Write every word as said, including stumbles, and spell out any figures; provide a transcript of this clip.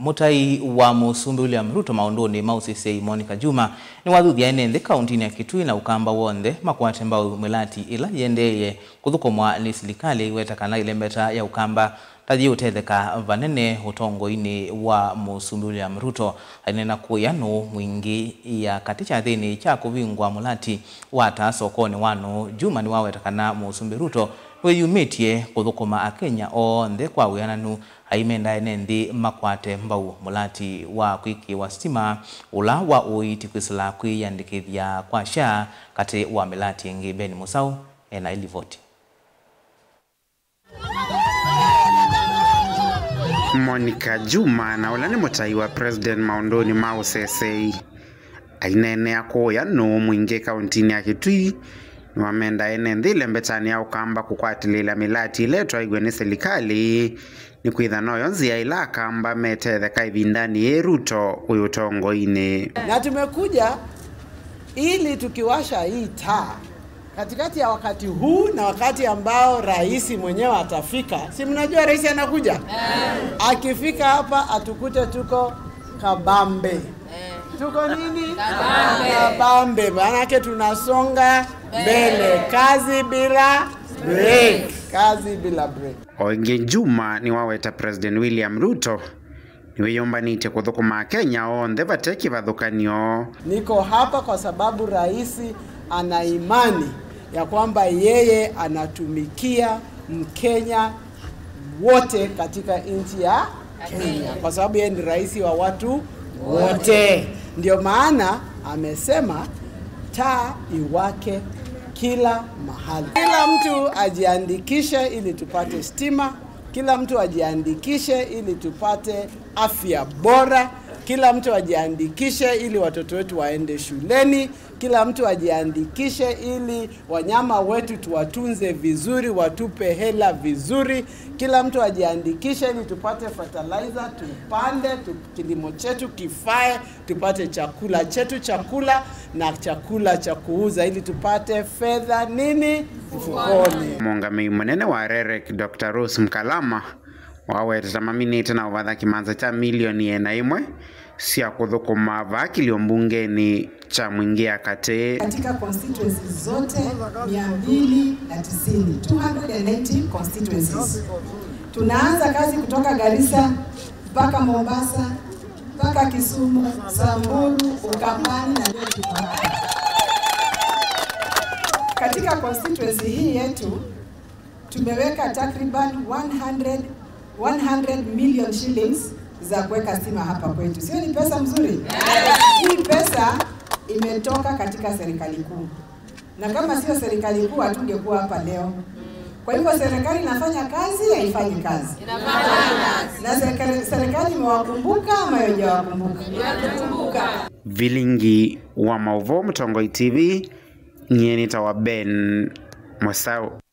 Mũtai wa Mũsumbĩ William Ruto maũndũnĩ ma ũseseĩ, Monica Juma, nĩwathuthya ene nthĩ kaũntĩnĩ ya Kitui na Ũkamba w'onthe makwate mbau mĩlati ĩla yĩendeeye kũthũkũmwa nĩ silikalĩ, weta kana ĩlembeta ya Ũkamba ta yĩũtetheka vanene ũtongoinĩ wa Mũsumbĩ William Ruto. Aineena kũya nũũ mwingĩ ya katĩ kyathĩnĩ kya kũvingũa mũlati wa taa sokonĩ wa nũũ, Juma nĩwaweta kana Mũsumbĩ Ruto nĩwĩyumĩtye kũthũkũma Akenya onthe kwa wĩananu, aimenda ene nthĩ makwate mbau mũlati wa kwĩkĩwa sitima ũla wa ũiiti kwĩsĩla kwĩyĩandĩkĩthya kwa SHA katĩ wa mĩlati ĩngĩ. Ben Mũsaũ ena ĩlivoti. Monica Juma, na ũla nĩ mũtai wa President maũndũnĩ ma ũseseĩ, aineenea kũya nũũ mwingĩ kaũntĩnĩ ya Kitui, nĩwamenda ene nthĩ ĩlembetanĩ ya Ũkamba kũkwatĩlĩĩla mĩlati ĩla ĩtwaĩw'e nĩ silikalĩ, nĩkwĩtha noyo nzĩa ĩla Akamba metetheka ĩvindanĩ yĩĩ Ruto wĩ ũtongoinĩ. Na tumekuja ili tukiwasha hii taa katikati ya wakati huu na wakati ambao rais mwenyewe atafika. Si mnajua rais anakuja? Akifika hapa atukute tuko kabambe. Tuko nini? Kabambe. Kabambe, maanake tunasonga mbele. Kazi bila break. Kazi bila break. O ĩngĩ Juma nĩwaweta President William Ruto nĩwĩyũmbanĩtye kũthũkũma Akenya onthe vate kĩvathũkany'o. Niko hapa kwa sababu rais ana imani ya kwamba yeye anatumikia Mkenya wote katika nchi ya Kenya, kwa sababu yeye ni rais wa watu wote. Ndio maana amesema taa iwake kila mahali. Kila mtu ajiandikishe ili tupate stima, kila mtu ajiandikishe ili tupate afya bora, kila mtu ajiandikishe ili watoto wetu waende shuleni, kila mtu ajiandikishe ili wanyama wetu tuwatunze vizuri, watupe hela vizuri. Kila mtu ajiandikishe ili tupate fertilizer, tupande, tu-, kilimo chetu kifae, tupate chakula chetu, chakula na chakula cha kuuza, ili tupate fedha nini? Mfukoni. Mũũngamĩi mũnene wa REREC, Doctor Rose Mkalama, wawetete maminĩte na ũvatha kĩmanza kya milioni ĩana ĩmwe sya kũthũkũma vaa kĩlio mbungenĩ kya Mwingĩ ya Katĩ. Katika constituencies zote mia mbili na tisini, two hundred and nineteen constituencies. Tunaanza kazi kutoka Garissa mpaka Mombasa, mpaka Kisumu, Samburu, Ukambani na leo tuko hapa. Katika constituency hii yetu, tumeweka takriban one hundred, one hundred million shillings za kuweka stima hapa kwetu. Sio ni pesa mzuri? Hii pesa imetoka katika serikali kuu. Na kama sio serikali kuu, hatungekuwa hapa leo. Kwa hivyo serikali inafanya kazi, haifanyi kazi? Na serikali, serikali imewakumbuka ama haijawakumbuka? Vilingi wa maũvoo Mũtongoi T V, nyie nĩtawa Ben Mũsaũ.